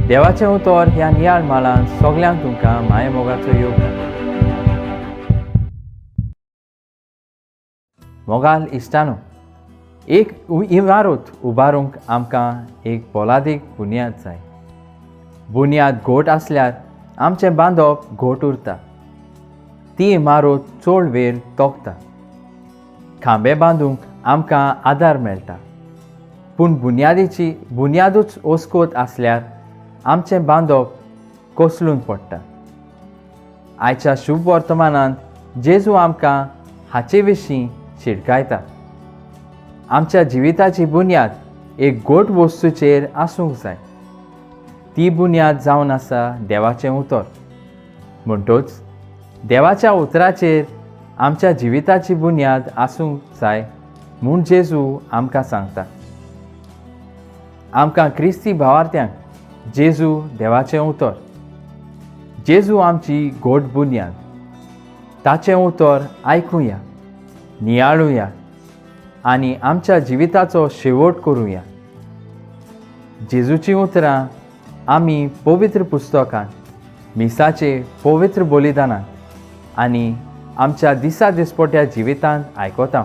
देवाचें उतर ह्या नियाळ माळान सगल्यांक तुमकां मायेमोगाचो योग. मोगाल इश्टानो, एक इमारत उबारूंक आमकां एक पोलादीक बुन्याद जाय. बुन्याद घोट आसल्यार आमचें बांदप घोट उरता, ती इमारत चड वेळ तोखता. खांबे बांदूंक आमकां आदार मेळटा, पूण बुन्यादीची बुन्यादूच ओस्कोत आसल्यार आमचें बांदप कोसळून पडटा. आयच्या शुभ वर्तमानांत जेजू आमकां हाचे विशीं शिडकायता. आमच्या जिविताची बुन्याद एक घोट वस्तूचेर आसूंक जाय. ती बुन्याद जावन आसा देवाचें उतर. म्हणटच देवाच्या उतराचेर आमच्या जिविताची बुन्याद आसूंक जाय म्हूण जेजू आमकां सांगता. आमकां क्रिस्ती भावार्थ्यांक जेजू देवाचें उतर. जेजू आमची घोट बुन्याद. ताचें उतर आयकुया, नियाळुया आनी आमच्या जिविताचो शेवट करुया. जेजूचीं उतरां आमी पवित्र पुस्तकांत, मिसाचे पवित्र बलिदानांत आनी आमच्या दिसा दिसपट्या जिवितांत आयकता.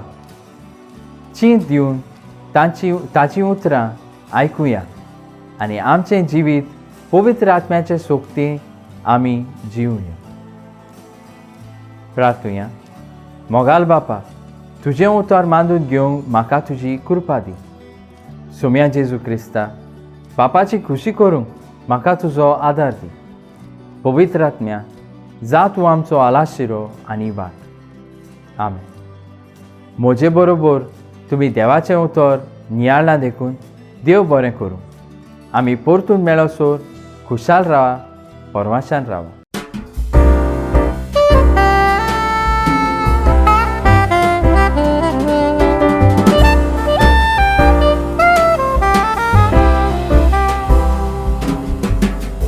चींत दिवन तांची ताचीं उतरां आयकुया आनी आमचें जिवीत पवित्र आत्म्याचे सोगती आमी जिवया. प्रार्थुया. मोगाल बापा, तुजें उतर मांदून घेवंक म्हाका तुजी कृपा दी. सोम्या जेजू क्रिस्ता, बापाची खुशी करूंक म्हाका तुजो आदार दी. पवित्र आत्म्या, जा तूं आमचो आलाशिरो आनी वाट. आमेन. म्हजे बरोबर तुमी देवाचें उतर नियाळ्ळां देखून देव बरें करूं. आमी परतून मेळसर खुशाल रावा, परमाशान रावा.